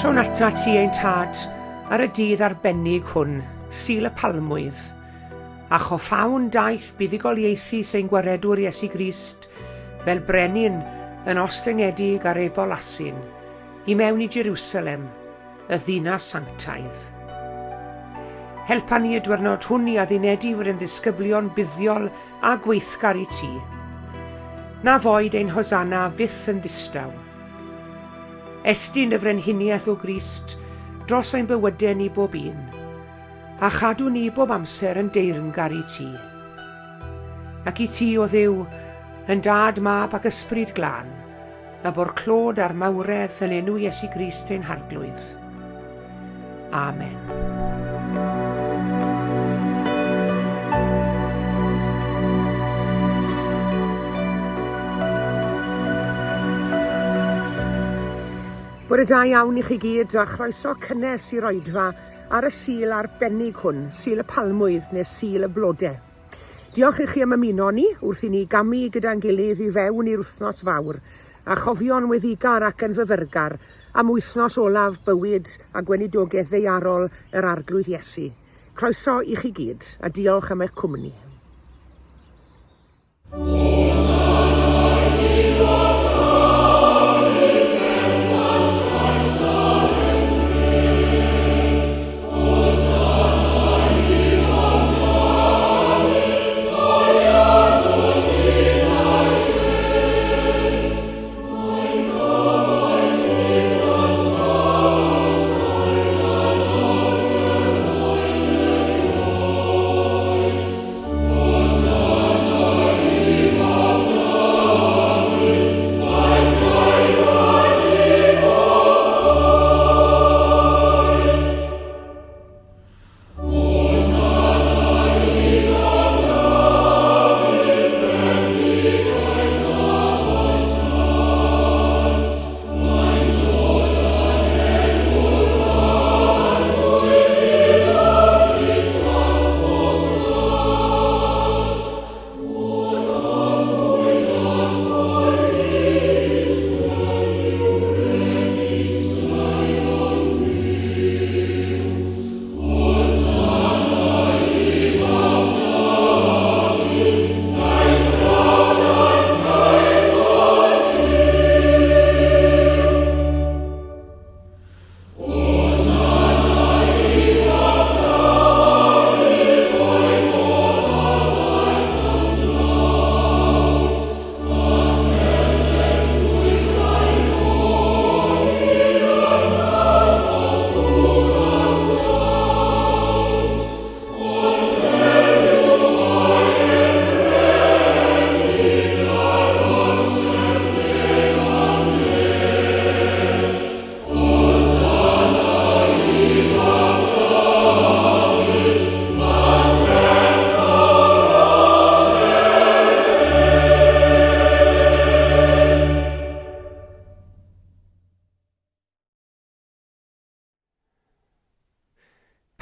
Trown atat ti ein tad ar y dydd arbennig hwn, Sul y Palmwydd, a choffáwn daith buddugoliaethus ein Gwaredwr Iesu Grist fel brenin yn ostyngedig ar ebol asyn i mewn i Jerusalem, y ddinas sanctaidd. Helpa ni y dwyrnod hwn i addunedi fod yn ddisgyblion buddiol a gweithgar i ti. Na foed ein hosanna fyth yn ddistaw. Estyn dy frenhiniaeth o Grist dros ein bywydau ni bob un, a chadw ni bob amser yn deyrngar i ti. Ac i ti, o Dduw, yn Dad, Mab ac Ysbryd Glân, a bo'r clod a'r mawredd yn enw Iesu Grist ein Harglwydd. Amen. Bore da iawn i chi gyd a chroeso cynnes i'r oedfa ar y Sul arbennig hwn, Sul y Palmwydd neu Sul y Blode. Diolch i chi am ymuno â ni wrth i ni gamu gyda'n gilydd i fewn i'r wythnos fawr, a chofio'n weddigar ac yn fyfyrgar am wythnos olaf bywyd a gweinidogaeth ddaearol yr Arglwydd Iesu. Croeso i chi gyd, a diolch am eich cwmni.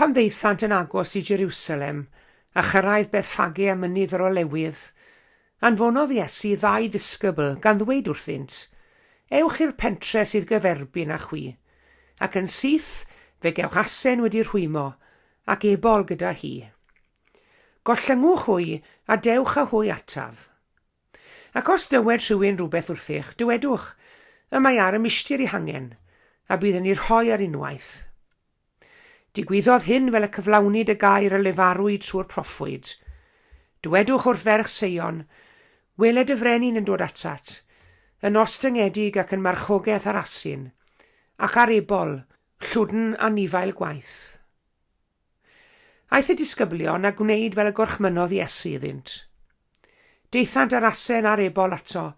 Pan ddaethant yn agos i Jerusalem, a chyrraedd Bethffage a Mynydd yr Olewydd, anfonodd Iesu ddau ddisgybl, gan ddweud wrthynt, Ewch i'r pentre sydd gyferbyn â chwi, ac yn syth fe gewch asen wedi rhwymo, ac ebol gyda hi. Gollyngwch hwy, a dewch â hwy ataf. Ac os dywed rhywun rhywbeth wrthych, dywedwch, 'Y mae ar y milltir ei hangen', a bydd yn ei rhoi ar unwaith. Digwyddodd hyn fel y cyflawnid y gair a lefarwyd trwy'r proffwyd. Dywedwch wrth ferch Seion, Wele dy frenin yn dod atat, yn ostyngedig ac yn marchogaeth ar asyn, ac ar ebol, llwdn anifail gwaith. Aeth y disgyblion a gwneud fel y gorchmynnodd Iesu iddynt. Daethant â'r asen a'r ebol ato,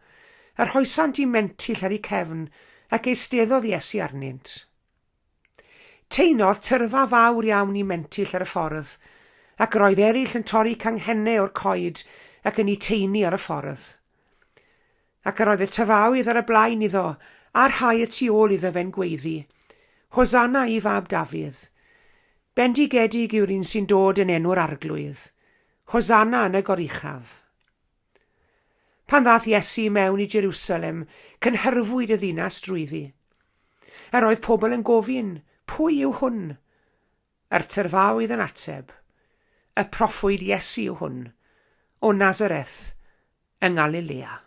a rhoesant i mentyll ar eu cefn, ac eisteddodd Iesu arnynt. Teinodd tyrfa fawr iawn i mentyll ar y ffordd, ac yr oedd eraill yn torri canghennau o'r coed ac yn eu teini ar y ffordd. Ac yr oedd y tyrfaoedd ar y blaen iddo, a'r rhai y tu ôl iddo fe'n gweiddi, Hosanna i fab Dafydd! Bendigedig yw'r un sy'n dod yn enw'r Arglwydd! Hosanna yn y goruchaf! Pan ddaeth Iesu i mewn i Jerusalem, cynhyrfwyd y ddinas drwyddi. Yr oedd pobl yn gofyn, Pwy yw hwn? A'r tyrfaoedd yn ateb, Y proffwyd Iesu yw hwn, o Nazareth yng Ngalilea.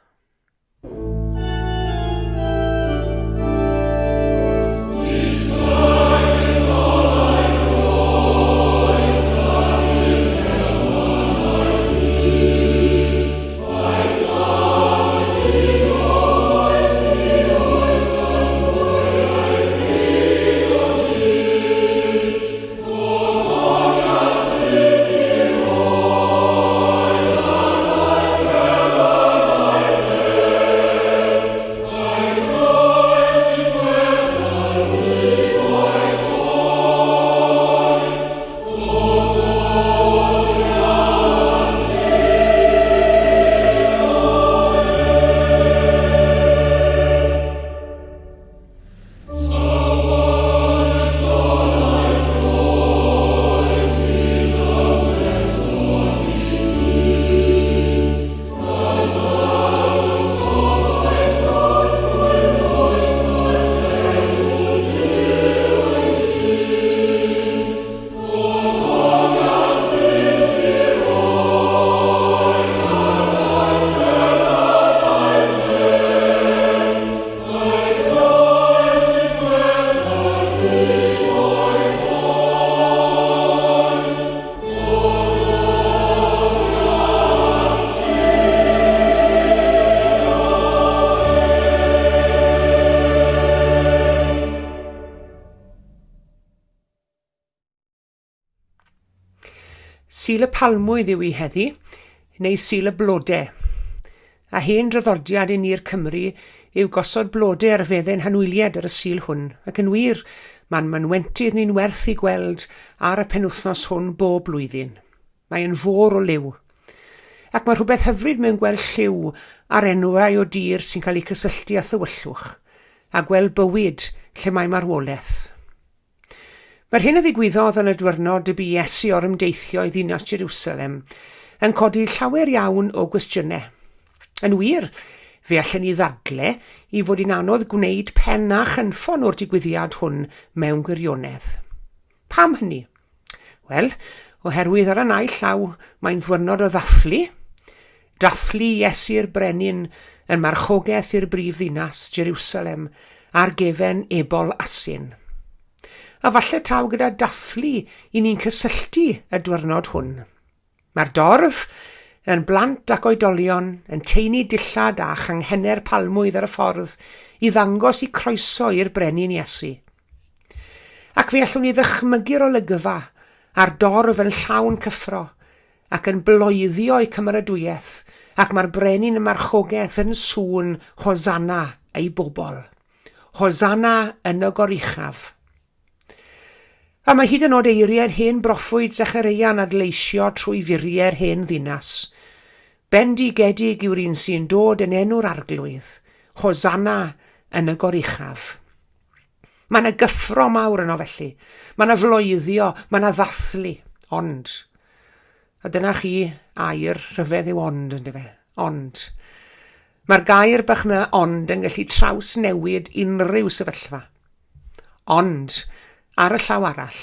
Sul y Palmwydd yw hi heddi, neu Sul y Blode. A hen draddodiad i ni'r Cymry yw gosod blode ar fedden hanwylied ar y Sul hwn, ac yn wir, mae'n mynwentydd ni'n werth i gweld ar y penwythnos hwn bob blwyddyn. Mae yn fôr o liw. Ac mae rhywbeth hyfryd mewn gweld lliw ar enwau o dir sy'n cael eu cysylltu â thywyllwch, a gweld bywyd lle mae marwolaeth. Mae'r hyn a ddigwyddodd yn y dwyrnod y bu Iesu orymdeithio i ddinas Jerusalem yn codi llawer iawn o gwestiynau. Yn wir, fe allen ni ddadle i fod hi'n anodd gwneud pen a chynffon o'r digwyddiad hwn mewn gwirionedd. Pam hynny? Wel, oherwydd ar y naill llaw mae'n ddwyrnod o ddathlu, dathlu Iesu'r Brenin yn marchogaeth i'r brif ddinas, Jerusalem, ar gefen ebol asyn. A falle taw gyda dathlu i ni'n cysylltu y dwyrnod hwn. Mae'r dorf, yn blant ac oedolion, yn taenu dillad a changhenau'r palmwydd ar y ffordd i ddangos i croeso i'r Brenin Iesu. Ac fe allwn ni ddychmygu'r olygfa a'r dorf yn llawn cyffro, ac yn bloeddio eu cymeradwyaeth, ac mae'r brenin y marchogaeth yn sŵn Hosanna ei bobl. Hosanna yn y goruchaf. A mae hyd yn oed eiriau'r hen broffwyd Zechareia'n adleisio trwy furiau'r hen ddinas. Bendigedig yw'r un sy'n dod yn enw'r Arglwydd, Hosanna yn y goruchaf. Mae yna gyffro mawr yno felly. Mae yna floeddio, mae yna ddathlu. Ond, a dyna chi air rhyfedd yw ond, ynddo fe? Ond. Mae'r gair bach yna ond yn gallu trawsnewid unrhyw sefyllfa. Ond, ar y llaw arall,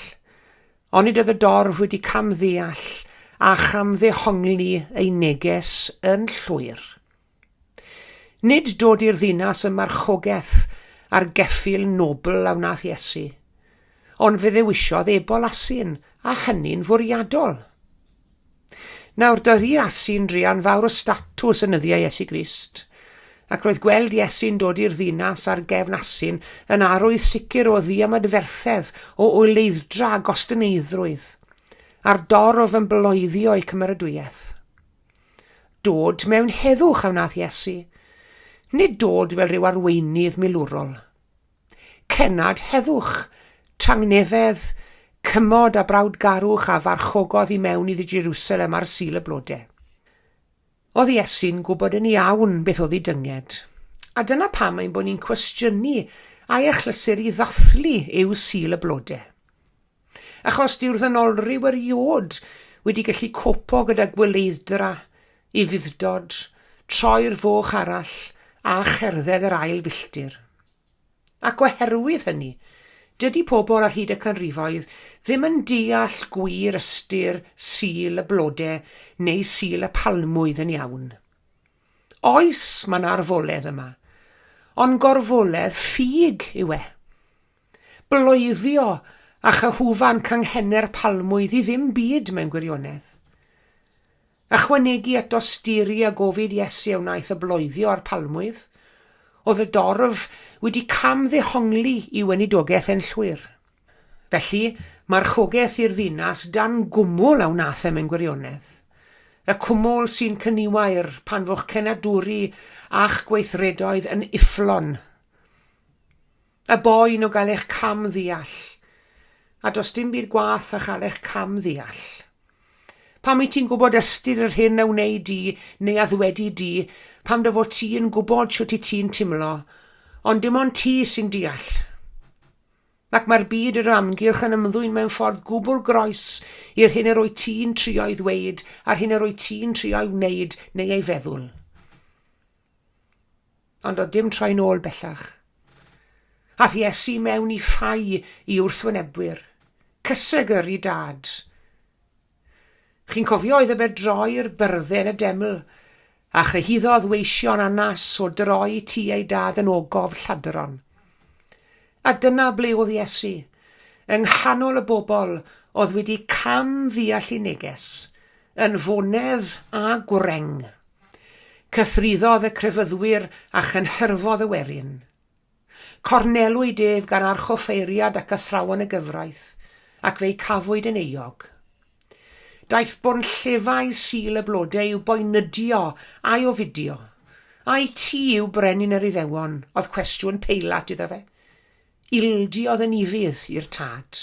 onid oedd y dorf wedi camddeall a chamddehongli ei neges yn llwyr? Nid dod i'r ddinas ym marchogaeth ar geffyl nobl a wnaeth Iesu, ond fe ddewisiodd ebol asyn, a hynny'n fwriadol. Nawr, doedd i'r asyn druan fawr o statws yn nyddiau Iesu Grist, ac roedd gweld Iesu'n dod i'r ddinas ar gefn asyn yn arwydd sicr o ddiamydferthedd, o oeleidd-dra a gostyneiddrwydd, a'r dorf yn bloeddio eu cymeradwyaeth. Dod mewn heddwch a wnaeth Iesu, nid dod fel rhyw arweinydd milwrol. Cennad heddwch, tangnefedd, cymod a brawdgarwch a farchogodd i mewn i Jerusalem ar Sul y Blode. Oedd Iesu'n gwybod yn iawn beth oedd ei dynged, a dyna pam ein bod ni'n cwestiynu ai achlysur i ddathlu yw Sul y Blode. Achos dyw'r ddynolryw erioed wedi gallu copo gyda gwyleidd-dra, ufudd-dod, troi'r foch arall a cherdded yr ail filltir. Ac oherwydd hynny, dydy pobl ar hyd y canrifoedd ddim yn deall gwir ystyr Sul y Blode neu Sul y Palmwydd yn iawn. Oes, mae 'na arfoledd yma, ond gorfoledd ffug yw e. Bloeddio a chyhwfan canghennau'r palmwydd i ddim byd mewn gwirionedd. Ychwanegu at dosturi a gofid Iesu a wnaeth y bloeddio a'r palmwydd, oedd y dorf wedi cam-ddehongli i weinidogaeth e'n llwyr. Felly, marchogaeth i'r ddinas dan gwmwl a wnaeth e mewn gwirionedd. Y cwmwl sy'n cyniwair pan fo'ch cenadwri a'ch gweithredoedd yn ufflon. Y boen o gael eich cam-ddeall. A does dim byd gwaeth a chael eich cam-ddeall. Pam wyt ti'n gwybod ystyr yr hyn a wnei di neu a ddwedi di, pam dy fod ti'n gwybod shwt i ti'n timlo, ond dim ond ti sy'n deall. Ac mae'r byd yr amgylch yn ymddwyn mewn ffordd gwbl groes i'r hyn yr wyt ti'n trio'i ddweud a'r hyn yr wyt ti'n trio'i wneud neu ei feddwl. Ond oedd dim troi'n ôl bellach. Ath Iesu mewn i ffau i wrthwynebwyr. Cysegr i dad. Chi'n cofio iddo fe droi'r byrdde yn y deml, a chyhuddodd weision Annas o droi tŷ ei dad yn ogof lladron. A dyna ble oedd Iesu, yng nghanol y bobl oedd wedi cam-ddeall ei neges, yn fonedd a gwreng. Cythruddodd y crefyddwyr a chynhyrfodd y werin. Cornelwyd ef gan archoffeiriad ac athrawon y gyfraith, ac fe'i cafwyd yn euog. Daeth bonllefau Sul y Blodau i'w boenydio a'i ofidio. Ai ti yw brenin yr Iddewon? oedd cwestiwn Peilat iddo fe. Ildiodd yn ufudd i'r tad.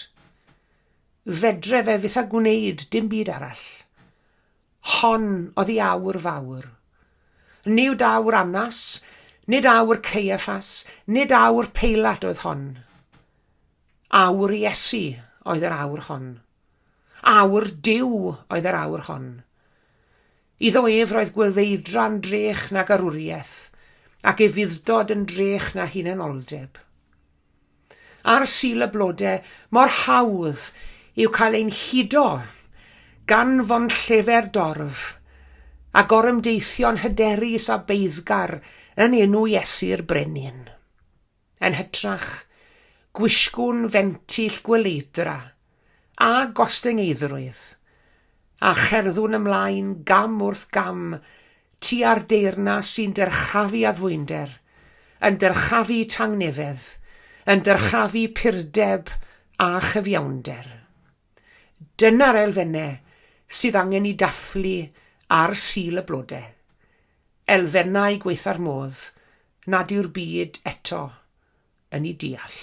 Fedre fe fyth â gwneud dim byd arall. Hon oedd ei awr fawr. Nid awr Annas, nid awr Caiaffas, nid awr Peilat oedd hon. Awr Iesu oedd yr awr hon. Awr Duw oedd yr awr hon. Iddo ef roedd gwyldeidra'n drech na garwriaeth, ac ufudd-dod yn drech na hunanoldeb. Ar Sul y Blode, mor hawdd yw cael ein hudo gan fonllefer dorf, a gorymdeithio'n hyderus a beiddgar yn enw Iesu'r Brenin. Yn hytrach, gwisgwn fentyll gwyleidra a gostyngeiddrwydd, a cherddwn ymlaen gam wrth gam tua'r deyrnas sy'n dyrchafu addfwynder, yn dyrchafu tangnefedd, yn dyrchafu purdeb a chyfiawnder. Dyna'r elfennau sydd angen eu dathlu ar Sul y Blode, elfennau gwaetha'r modd nad yw'r byd eto yn eu deall.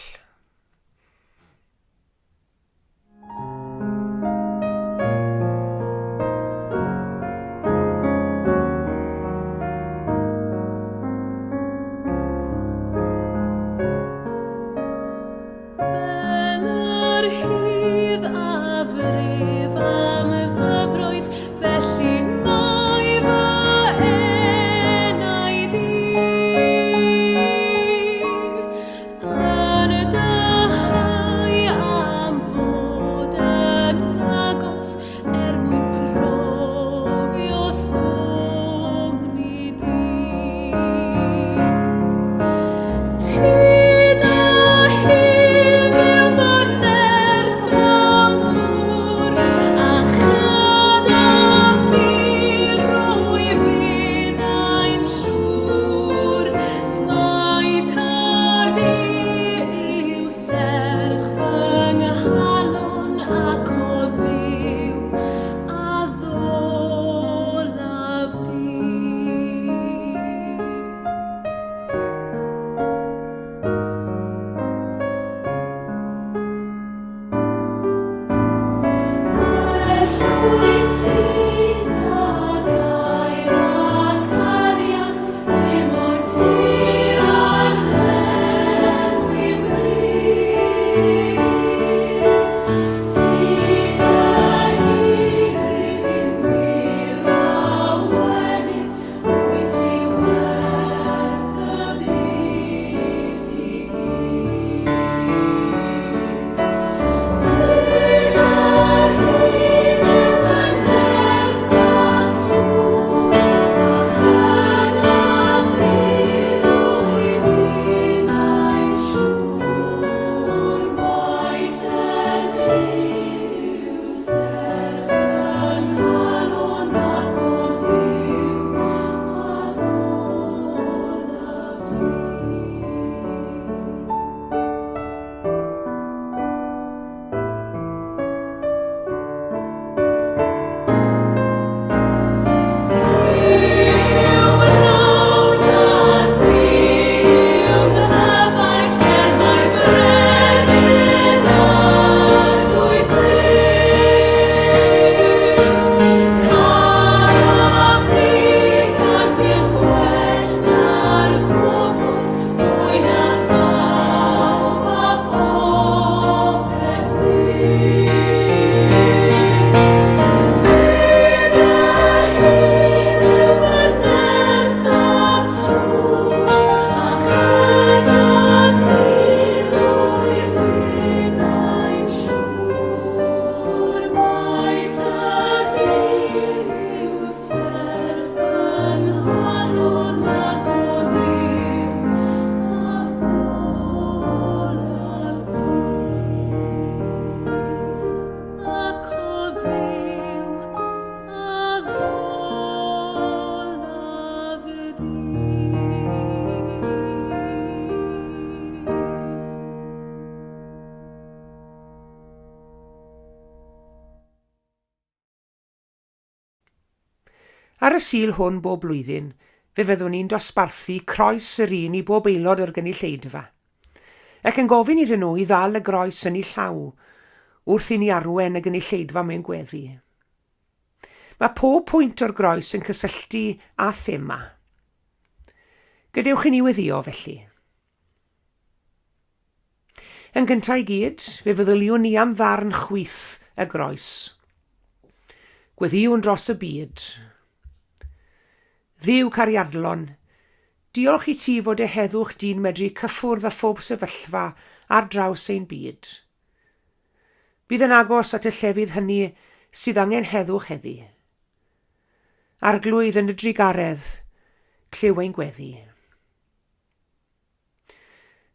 Fel yr hydd a frif am ddyfroedd, felly mae fy enaid i. Yn dy Ar y Sul hwn bob blwyddyn, fe fyddwn ni'n dosbarthu croes yr un i bob aelod o'r gynulleidfa, ac yn gofyn iddyn nhw i ddal y groes yn eu llaw wrth i ni arwen y gynulleidfa mewn gweddi. Mae pob pwynt o'r groes yn cysylltu â thema. Gadewch i ni weddïo, felly. Yn gyntaf i gyd, fe feddyliwn ni am ddarn chwith y groes. Gweddïwn dros y byd. Dduw cariadlon, diolch i ti fod dy heddwch di'n medru cyffwrdd â phob sefyllfa ar draws ein byd. Bydd yn agos at y llefydd hynny sydd angen heddwch heddi. Arglwydd yn dy drugaredd, clyw ein gweddi.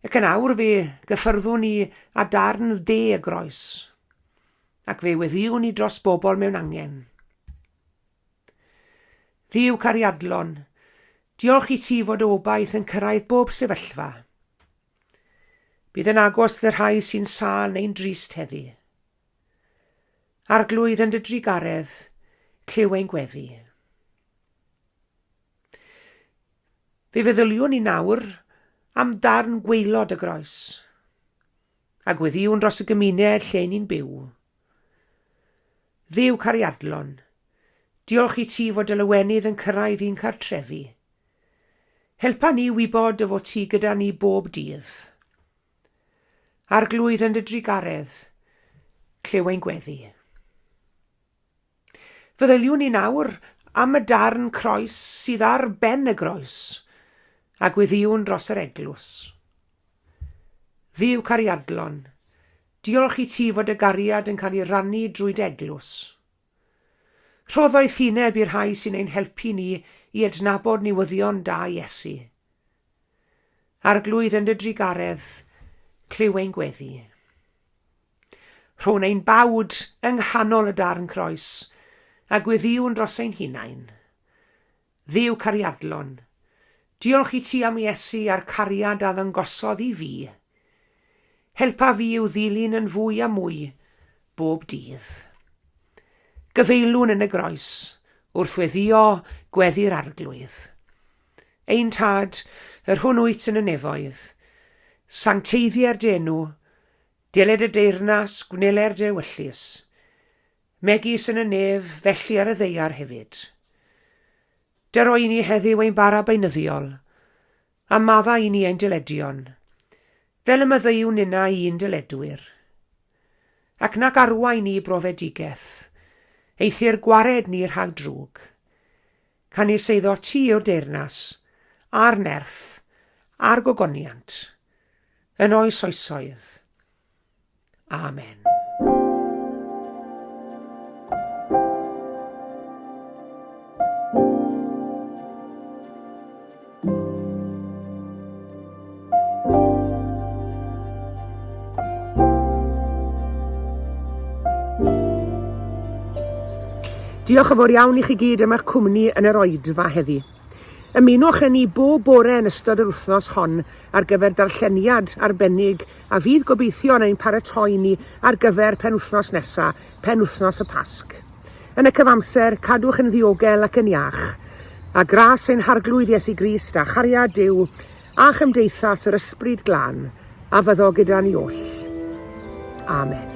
Ac yn awr fe gyffyrddwn ni â darn dde y groes, ac fe weddïwn ni dros bobl mewn angen. Dduw cariadlon, diolch i ti fod y obaith yn cyrraedd bob sefyllfa. Bydd yn agos at y rhai sy'n sâl neu'n drist heddi. Arglwydd yn dy drugaredd, clyw ein gweddi. Fe feddyliwn ni nawr am darn gwaelod y groes, a gweddïwn dros y gymuned lle ni'n byw. Dduw cariadlon, diolch i ti fod dy lawenydd yn cyrraedd i'n cartrefi. Helpa ni wybod dy fod ti gyda ni bob dydd. Arglwydd yn dy drugaredd, clyw ein gweddi. Feddyliwn ni nawr am y darn croes sydd ar ben y groes, a gweddïwn dros yr eglwys. Dduw cariadlon, diolch i ti fod dy gariad yn cael ei rannu drwy dy eglwys. Rho ddoethineb i'r rhai sy'n ein helpu ni i adnabod newyddion da Iesu. Arglwydd yn dy drugaredd, clyw ein gweddi. Rhown ein bawd yng nghanol y darn croes, a gweddïwn dros ein hunain. Dduw cariadlon, diolch i ti am Iesu a'r cariad a ddangosodd i fi. Helpa fi i'w ddilyn yn fwy a mwy bob dydd. Gyfeilwn yn y groes, wrth weddïo gweddi'r Arglwydd. Ein Tad, yr hwn wyt yn y nefoedd, sancteiddier dy enw, Deled y deyrnas, gwneler dy ewyllys, megis yn y nef, felly ar y ddaear hefyd. Dyro i ni heddiw ein bara beunyddiol, a maddau i ni ein dyledion, fel y maddeuwn ninnau i'n dyledwyr. Ac nac arwain ni i brofedigaeth, eithr gwared ni rhag drwg. Canys eiddo ti yw'r deyrnas, a'r nerth, a'r gogoniant, yn oes oesoedd. Amen. Diolch yn fawr iawn i chi gyd am eich cwmni yn yr oedfa heddi. Ymunwch â ni bob bore yn ystod yr wythnos hon ar gyfer darlleniad arbennig a fydd gobeithio yn ein paratoi ni ar gyfer penwythnos nesa, penwythnos y Pasg. Yn y cyfamser, cadwch yn ddiogel ac yn iach. A gras ein Harglwydd Iesu Grist a chariad Duw a chymdeithas yr Ysbryd Glân a fyddo gyda ni oll. Amen.